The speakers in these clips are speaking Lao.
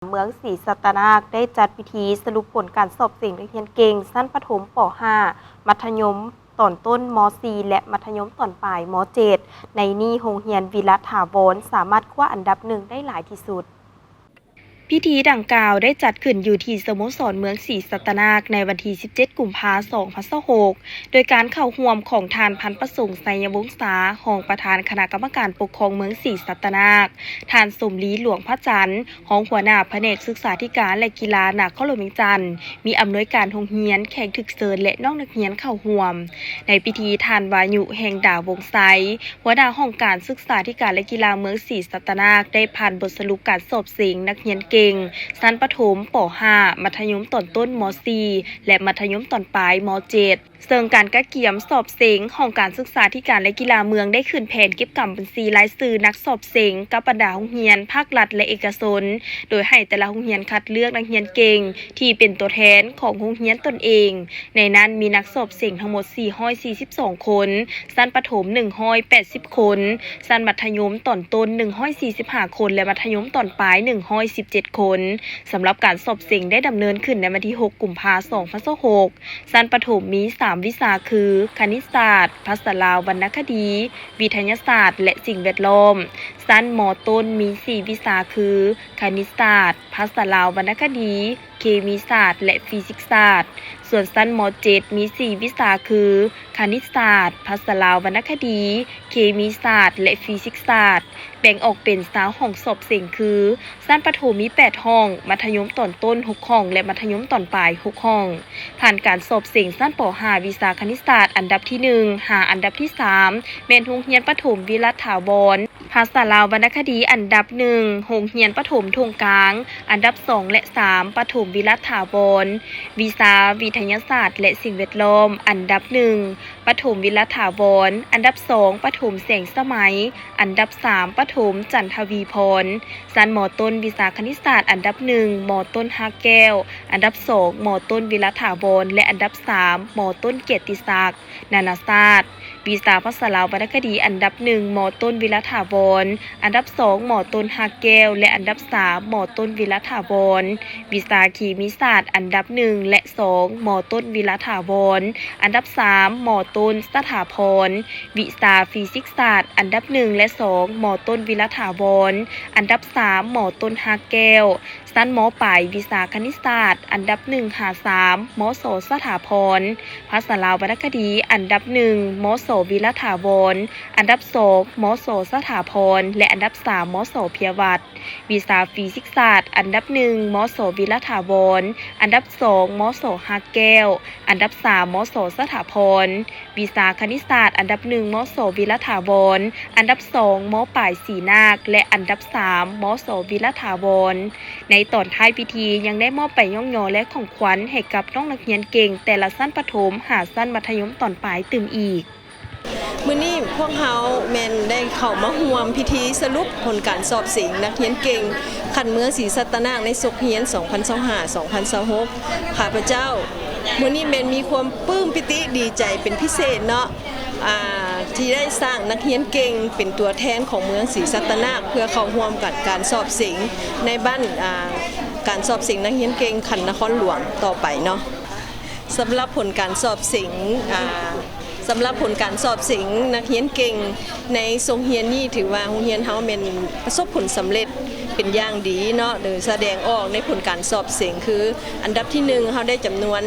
ເມືອງສີສັດຕະນາກ ໄດ້ຈັດພິທີສະຫຼຸບຜົນການສອບເສັງນັກຮຽນເກັ່ງຊັ້ນປະຖົມ ປໍຫ້າ ມັດທະຍົມຕອນຕົ້ນ ມໍສີ່ ແລະ ມັດທະຍົມຕອນປາຍ ມໍເຈັດ ໃນນີ້ໂຮງຮຽນວິລັດຖາວອນ ສາມາດຄວ້າອັນດັບໜຶ່ງໄດ້ຫຼາຍທີ່ສຸດ. ພິທີດັ່ງກ່າວໄດ້ຈັດຂຶ້ນຢູ່ທີ່ສະໂມສອນເມືອງສີສັດຕະນາກ ໃນວັນທີສິບເຈັດ ກຸມພາ ສອງພັນຊາວຫົກ ໂດຍການເຂົ້າຮ່ວມຂອງທ່ານ ພັນປະສົງ ໄຊຍະວົງສາ ຮອງປະທານຄະນະກຳມະການປົກຄອງເມືອງສີສັດຕະນາກ, ທ່ານ ສົມລີ ຫຼວງພະຈັນ ຮອງຫົວໜ້າພະແນກສຶກສາທິການ ແລະ ກິລານະຄອນຫຼວງວຽງຈັນ, ມີອຳນວຍການໂຮງຮຽນ, ແຂກຖືກເຊີນ ແລະ ນ້ອງນັກຮຽນເຂົ້າຮ່ວມ. ໃນພິທີ ທ່ານ ວາຍຸ ແຫ່ງດາວົງໄຊ ຫົວໜ້າຫ້ອງການສຶກສາທິການ ແລະ ກິລາເມືອງສີສັດຕະນາກ ໄດ້ຜ່ານບົດສະຫຼຸບການສອບເສັງນັກຮຽນເກັ່ງຊັ້ນປະຖົມ ປໍຫ້າ ມັດທະຍົມຕອນຕົ້ນ ມໍສີ່ ແລະ ມັດທະຍົມຕອນປາຍ ມໍເຈັດ ເຊິ່ງການກະກຽມສອບເສັງ ຫ້ອງການສຶກສາທິການ ແລະ ກິລາເມືອງໄດ້ຂຶ້ນແຜນເກັບກຳບັນຊີລາຍຊື່ນັກສອບເສັງກັບບັນດາໂຮງຮຽນພາກລັດ ແລະ ເອກະຊົນ, ໂດຍໃຫ້ແຕ່ລະໂຮງຮຽນຄັດເລືອກນັກຮຽນເກັ່ງທີ່ເປັນຕົວແທນຂອງໂຮງຮຽນຕົນເອງ. ໃນນັ້ນມີນັກສອບເສັງທັງໝົດ ສີ່ຮ້ອຍສີ່ສິບສອງຄົນ, ຊັ້ນປະຖົມ ໜຶ່ງຮ້ອຍແປດສິບຄົນ, ຊັ້ນມັດທະຍົມຕອນຕົ້ນ ໜຶ່ງຮ້ອຍສີ່ສິບຫ້າຄົນ ແລະ ມັດທະຍົມຕອນປາຍ ໜຶ່ງຮ້ອຍສິບເຈັດຄົນ. ສຳລັບການສອບເສັງໄດ້ດຳເນີນຂຶ້ນໃນວັນທີຫົກ ກຸມພາ ສອງພັນຊາວຫົກ. ຊັ້ນປະຖົມມີສາມວິຊາຄື ຄະນິດສາດ, ພາສາລາວວັນນະຄະດີ, ວິທະຍາສາດ ແລະ ສິ່ງແວດລ້ອມ. ຊັ້ນ ມໍຕົ້ນ ມີສີ່ວິຊາຄື ຄະນິດສາດ, ພາສາລາວວັນນະຄະດີ, ເຄມີສາດ ແລະ ຟີຊິກສາດ. ສ່ວນຊັ້ນ ມໍເຈັດ ມີສີ່ວິຊາຄື ຄະນິດສາດ, ພາສາລາວວັນນະຄະດີ, ເຄມີສາດ ແລະ ຟີຊິກສາດ. ແບ່ງອອກເປັນຊາວຫ້ອງສອບເສັງຄື ຊັ້ນປະຖົມມີແປດຫ້ອງ, ມັດທະຍົມຕອນຕົ້ນຫົກຫ້ອງ ແລະ ມັດທະຍົມຕອນປາຍຫົກຫ້ອງ. ຜ່ານການສອບເສັງຊັ້ນ ປໍຫ້າ ວິຊາຄະນິດສາດ ອັນດັບທີໜຶ່ງ ຫາ ອັນດັບທີສາມ ແມ່ນໂຮງຮຽນປະຖົມວິລັດຖາວອນ, ພາສາລາວວັນນະຄະດີ ອັນດັບໜຶ່ງ ໂຮງຮຽນປະຖົມທົ່ງກາງ, ອັນດັບສອງ ແລະ ສາມ ປະຖົມວິລັດຖາວອນ, ວິຊາວິທະຍາສາດ ແລະ ສິ່ງແວດລ້ອມ ອັນດັບໜຶ່ງ ປະຖົມວິລັດຖາວອນ, ອັນດັບສອງ ປະຖົມແສງສະໄໝ, ອັນດັບສາມ ປະຖົມຈັນທະວີພອນ. ຊັ້ນ ມໍຕົ້ນ ວິຊາຄະນິດສາດ ອັນດັບໜຶ່ງ ມໍຕົ້ນຮາກແກ້ວ, ອັນດັບສອງ ມໍຕົ້ນວິລັດຖາວອນ ແລະ ອັນດັບສາມ ມໍຕົ້ນກຽດຕິສັກ ນານາຊາດ. ວິຊາພາສາລາວວັນນະຄະດີ ອັນດັບໜຶ່ງ ມໍຕົ້ນວິລັດຖາວອນ, ອັນດັບສອງ ມໍຕົ້ນຮາກແກ້ວ ແລະ ອັນດັບສາມ ມໍຕົ້ນວິລັດຖາວອນ. ວິຊາເຄມີສາດ ອັນດັບໜຶ່ງ ແລະ ສອງ ມໍຕົ້ນວິລັດຖາວອນ, ອັນດັບສາມ ມໍຕົ້ນສະຖາພອນ. ວິຊາຟີຊິກສາດ ອັນດັບໜຶ່ງ ແລະ ສອງ ມໍຕົ້ນວິລັດຖາວອນ, ອັນດັບສາມ ມໍຕົ້ນຮາກແກ້ວ. ຊັ້ນ ມ.ປາຍ ວິຊາຄະນິດສາດ ອັນດັບໜຶ່ງ ຫາ ສາມ ມສ ສະຖາພອນ, ພາສາລາວວັນນະຄະດີ ອັນດັບໜຶ່ງ ມສ ວິລັດຖາວອນ, ອັນດັບສອງ ມສ ສະຖາພອນ ແລະ ອັນດັບສາມ ມສ ເພຍວັດ. ວິຊາຟີຊິກສາດ ອັນດັບໜຶ່ງ ມສ ວິລັດຖາວອນ, ອັນດັບສອງ ມສ ຮາກແກ້ວ, ອັນດັບສາມ ມສ ສະຖາພອນ. ວິຊາຄະນິດສາດ ອັນດັບໜຶ່ງ ມສ ວິລັດຖາວອນ, ອັນດັບສອງ ມ.ປາຍ ສີນາກ ແລະ ອັນດັບສາມ ມສ ວິລັດຖາວອນ. ໃນຕອນທ້າຍພິທີ ຍັງໄດ້ມອບໃບຍ້ອງຍໍ ແລະ ຂອງຂວັນໃຫ້ກັບນ້ອງນັກຮຽນເກັ່ງແຕ່ລະຊັ້ນປະຖົມ ຫາ ຊັ້ນມັດທະຍົມຕອນປາຍຕື່ມອີກ. ມື້ນີ້ພວກເຮົາແມ່ນໄດ້ເຂົ້າມາຮ່ວມພິທີສະຫຼຸບຜົນການສອບເສັງນັກຮຽນເກັ່ງຂັ້ນເມືອງສີສັດຕະນາກ ໃນສົກຮຽນ ສອງພັນຊາວຫ້າ ສອງພັນຊາວຫົກ. ຂ້າພະເຈົ້າ ມື້ນີ້ແມ່ນມີຄວາມປຶ້ມປີຕິດີໃຈເປັນພິເສດເນາະ ອ່າ ທີ່ໄດ້ສ້າງນັກຮຽນເກັ່ງເປັນຕົວແທນຂອງເມືອງສີສັດຕະນາກ ເພື່ອເຂົ້າຮ່ວມກັນການສອບເສັງໃນບັ້ນ ອ່າ ການສອບເສັງນັກຮຽນເກັ່ງຂັ້ນນະຄອນຫຼວງຕໍ່ໄປເນາະ. ສຳລັບຜົນການສອບເສັງ ອ່າ ສຳລັບຜົນການສອບເສັງນັກຮຽນເກັ່ງໃນຊົງຮຽນນີ້ ຖືວ່າໂຮງຮຽນເຮົາແມ່ນປະສົບຜົນສຳເລັດເປັນຢ່າງດີເນາະ ໂດຍສະແດງອອກໃນຜົນການສອບເສັງ ຄື ອັນດັບທີໜຶ່ງ ເຮົາໄດ້ຈຳນວນ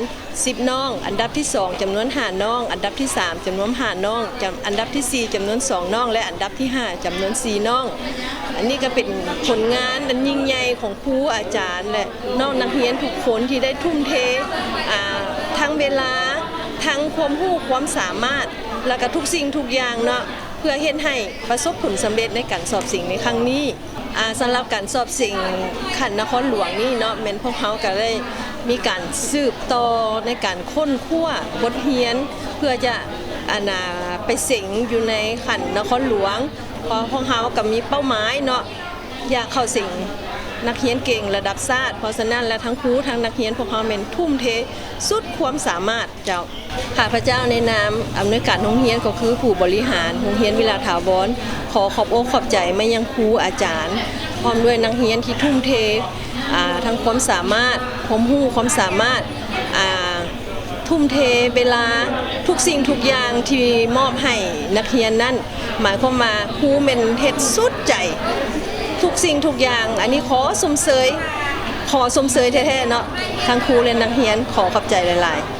ສິບນ້ອງ, ອັນດັບທີສອງ ຈຳນວນຫ້ານ້ອງ, ອັນດັບທີສາມ ຈຳນວນຫ້ານ້ອງ, ຈຳ ອັນດັບທີສີ່ ຈຳນວນສອງນ້ອງ ແລະ ອັນດັບທີຫ້າ ຈຳນວນສີ່ນ້ອງ. ອັນນີ້ກໍເປັນຜົນງານອັນຍິ່ງໃຫຍ່ຂອງຄູອາຈານ ແລະ ນ້ອງນັກຮຽນທຸກຄົນທີ່ໄດ້ທຸ່ມເທ ອ່າ ທັງເວລາ, ທັງຄວາມຮູ້ຄວາມສາມາດ ແລ້ວກໍທຸກສິ່ງທຸກຢ່າງເນາະ ເພື່ອເຮັດໃຫ້ປະສົບຜົນສຳເລັດໃນການສອບເສັງໃນຄັ້ງນີ້. ອ່າ ສຳລັບການສອບເສັງຂັ້ນນະຄອນຫຼວງນີ້ເນາະ ແມ່ນພວກເຮົາກໍໄດ້ມີການສືບຕໍ່ໃນການຄົ້ນຄວ້າບົດຮຽນ ເພື່ອຈະ ອັນນ່າ ໄປເສັງຢູ່ໃນຂັ້ນນະຄອນຫຼວງ ເພາະພວກເຮົາກໍມີເປົ້າໝາຍເນາະ ຢາກເຂົ້າເສັງນັກຮຽນເກັ່ງລະດັບຊາດ. ເພາະສະນັ້ນແລ້ວ ທັງຄູທັງນັກຮຽນພວກເຮົາແມ່ນທຸ່ມເທສຸດຄວາມສາມາດເຈົ້າ. ຂ້າພະເຈົ້າໃນນາມອຳນວຍການໂຮງຮຽນ ກໍຄືຜູ້ບໍລິຫານໂຮງຮຽນວິລະຖາວອນ ຂໍຂອບອົກຂອບໃຈມາຍັງຄູອາຈານ ພ້ອມດ້ວຍນັກຮຽນທີ່ທຸ່ມເທ ອ່າ ທັງຄວາມສາມາດ, ຄວາມຮູ້, ຄວາມສາມາດ, ອ່າ ທຸ່ມເທເວລາ, ທຸກສິ່ງທຸກຢ່າງທີ່ມອບໃຫ້ນັກຮຽນນັ້ນ ໝາຍຄວາມວ່າຄູແມ່ນເຮັດສຸດໃຈ ທຸກສິ່ງທຸກຢ່າງ. ອັນນີ້ຂໍຊົມເຊີຍ, ຂໍຊົມເຊີຍແທ້ໆເນາະ ທັງຄູ ແລະ ນັກຮຽນ. ຂໍຂອບໃຈຫຼາຍໆ.